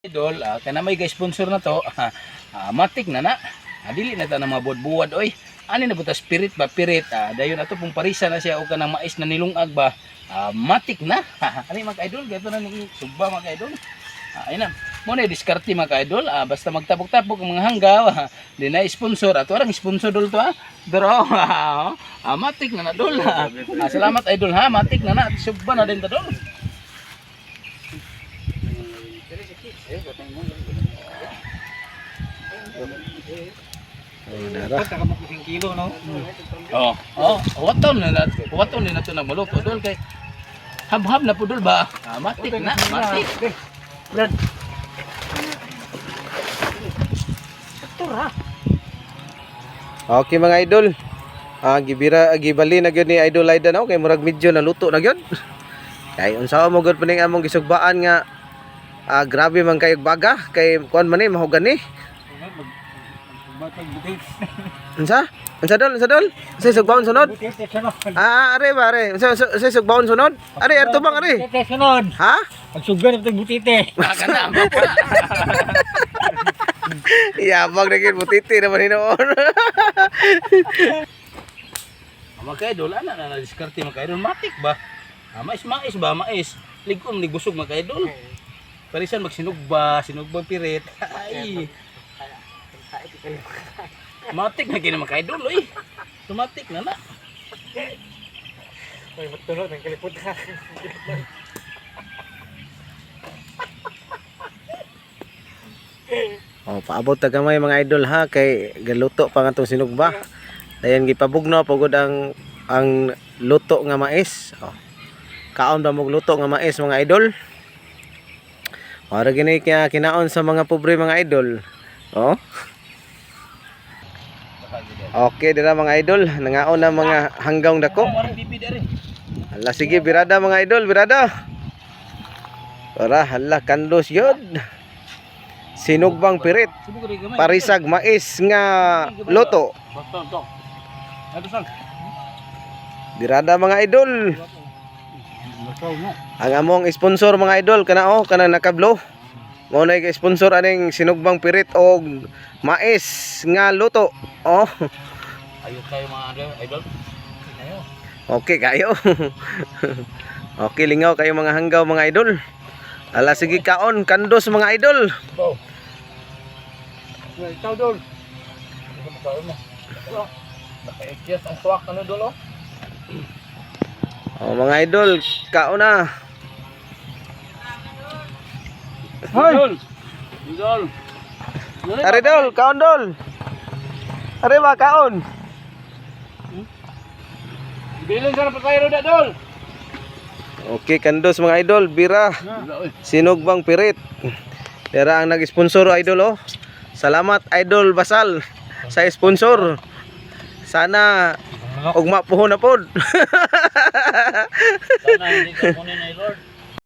Idol, kana may sponsor na to, matik na na. Dili na ta na mga buwad-buwad oy. Ani na buta spirit ba pirit. Dayon ato pong parisa na siya og kanang mais na nilungag ba. Matik na. Ani mga idol, gato na ni sugba mga idol. Ayun na. Mo na diskarte mga idol, basta magtapok-tapok ang mga hanggaw, di na sponsor. Ato orang sponsor dol to ha. Pero matik na na dol. Salamat idol ha, matik na na. Sugba na din ta dol. Dara. Kilo, no? Oh, waton na nato na maluto dol kay habhab na pudol ba? Matik na, matik. Brad. Okay mga idol. Gibira gibali na gyud ni Idol Aida no kay murag medyo naluto na gyud. Kay unsa mo gyud pa ning among gisugbaan nga grabe man kayog baga kay kuan man ni mahugan ni. Batag butit. Unsa? Unsa dol? Unsa dol? Unsa sugbaon sunod? Butit sunod. Are ba are? Unsa sugbaon sunod? Are arto bang are? Butite sunod. Ha? Pagsugban ito butite. Kana ang pa. Yabang na gyud butiti naman hinuon. Mga kaidol, ana na diskarte mga kaidol, matik ba? Mais mais ba, mais. Ligom ni busog mga kaidol. Parisan magsinugba, sinugba pirit. Ay. Matik na kini mga kaidol oy. Tumatik na na. Ay, matulog ng kalipot ka. Oh, paabot ta gamay mga idol ha kay galuto pa nga tong sinugba. Dayon gipabugno pugod ang luto nga mais. Oh. Kaon ba mog luto nga mais mga idol? Para gini kaya kinaon sa mga pobre mga idol. Oh. Okay dira mga idol, nangaon na mga hanggang dako. Parang bibi dere. Hala sige birada mga idol, birada. Para hala kandos yun. Sinugbang pirit, Subo ko gamay. parisag mais nga luto. Bato to. Ato sal. Birada mga idol. Ang among sponsor mga idol kana oh, kana nakablo. Mao na sponsor aning sinugbang pirit og mais nga luto. Oh, Ayot kayo mga idol. okay kayo. Okay lingaw kayo mga hanggaw mga idol. Ala sige kaon kandos mga idol. Bo. Ikaw dol. Naka-adjust ang swak ano dol oh. Oh, mga idol, kaon na. Dol. Dol. Are dol, kaon dol. Are ba kaon? Bilin sa na pagkairo da dol. Okay, kandos mga idol, bira. Sinugbang pirit. Dera ang nag-sponsor idol oh. Salamat Idol Basal sa sponsor. Sana ugma puhon na pod. Sana hindi ka kunin ni Lord.